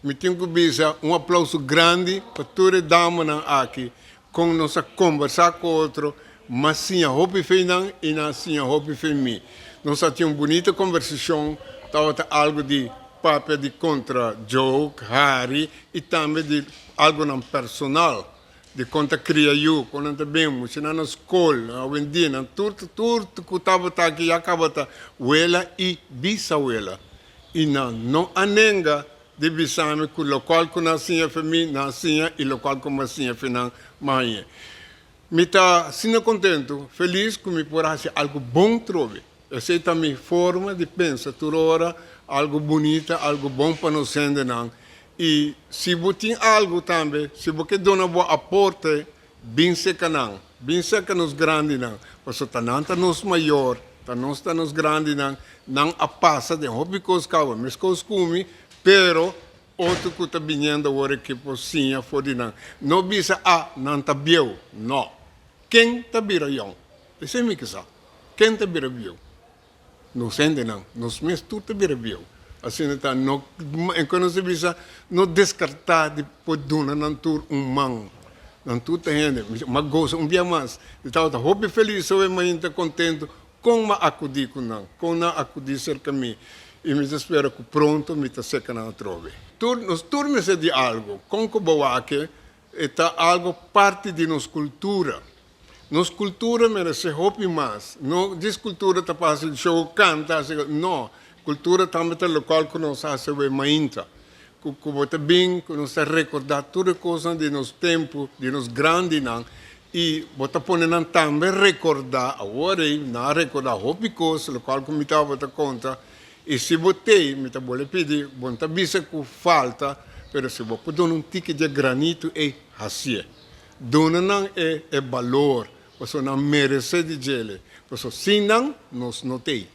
Mi tin ku bisa un aplouso grandi pa tur e damanan aki kon nos a kombersá ku otro, m'a siña hopi fe nan i nan a siña hopi fe mi. Nos a tin un bunita kombersashon, tabata algu di papia di kontra joke, hari i tambe di algunan personal, di kon ta kria yu, kon nan ta bin, muchanan na skol, awendia nan tur tur ku tabata aki ya kaba ta wela i bisawela. I nan no a nenga di bisa mi ku lokual ku nan a siña fe mi, nan a siña, i lokual ku mi a siña fe nan, mi a hañ'é. Mi ta asina kontentu, felis ku mi por hasi algu bon trobe. Esei ta mi forma di pensa tur ora, algu bunita, algu bon pa nos hendenan. I si bo tin algu tambe, si bo ke duna bo aporte, Bin serka nan, bin serka nos grandinan, pasobra ta nan ta nos mayor, ta nos ta nos grandinan, nan a pasa den hopi kos kaba, meskos ku mi, pero otro ku ta biniendo awor aki por siña for di nan. No bisa, ah, nan ta bieu. No. Ken ta bira yòn? Esei mi ke sa. Ken ta bira bieu? Nos hendenan, nos mes tur ta bira bieu. Asina ta, no, en ku nos ta bisa, no deskartá di por duna nan tur un man. Nan tur ta hende. Mi a gosa un bia mas. Mi tabata hopi felis awe mainta kontentu kon mi a akudí ku nan, kon nan a akudí serka mi. I mi ta spera ku pronto mi ta seka nan atrobe. Tur, nos tur mester di algu. Kon ku bo wak e ta algu parti di nos kultura. Nos cultura merece hopi mas. No djis cultura ta pa haci show, canta, haci no. Cultura tambe ta locual cu nos haci awe mainta. Cu cu bo ta bin, cu nos ta recorda tur e cosnan di nos tempo, di nos grandinan y bo ta pone nan tambe recorda, awor ey nan a recorda hopi cos locual cu mi tabata conta y si bo tey mi ta bole pidi, bo no ta bisa cu falta, pero si bo por duna un tiki dje granito ey, haci'e. Duna nan e e balor, pasobra nan meresé di djele, pasobra sin nan nos no t'ei.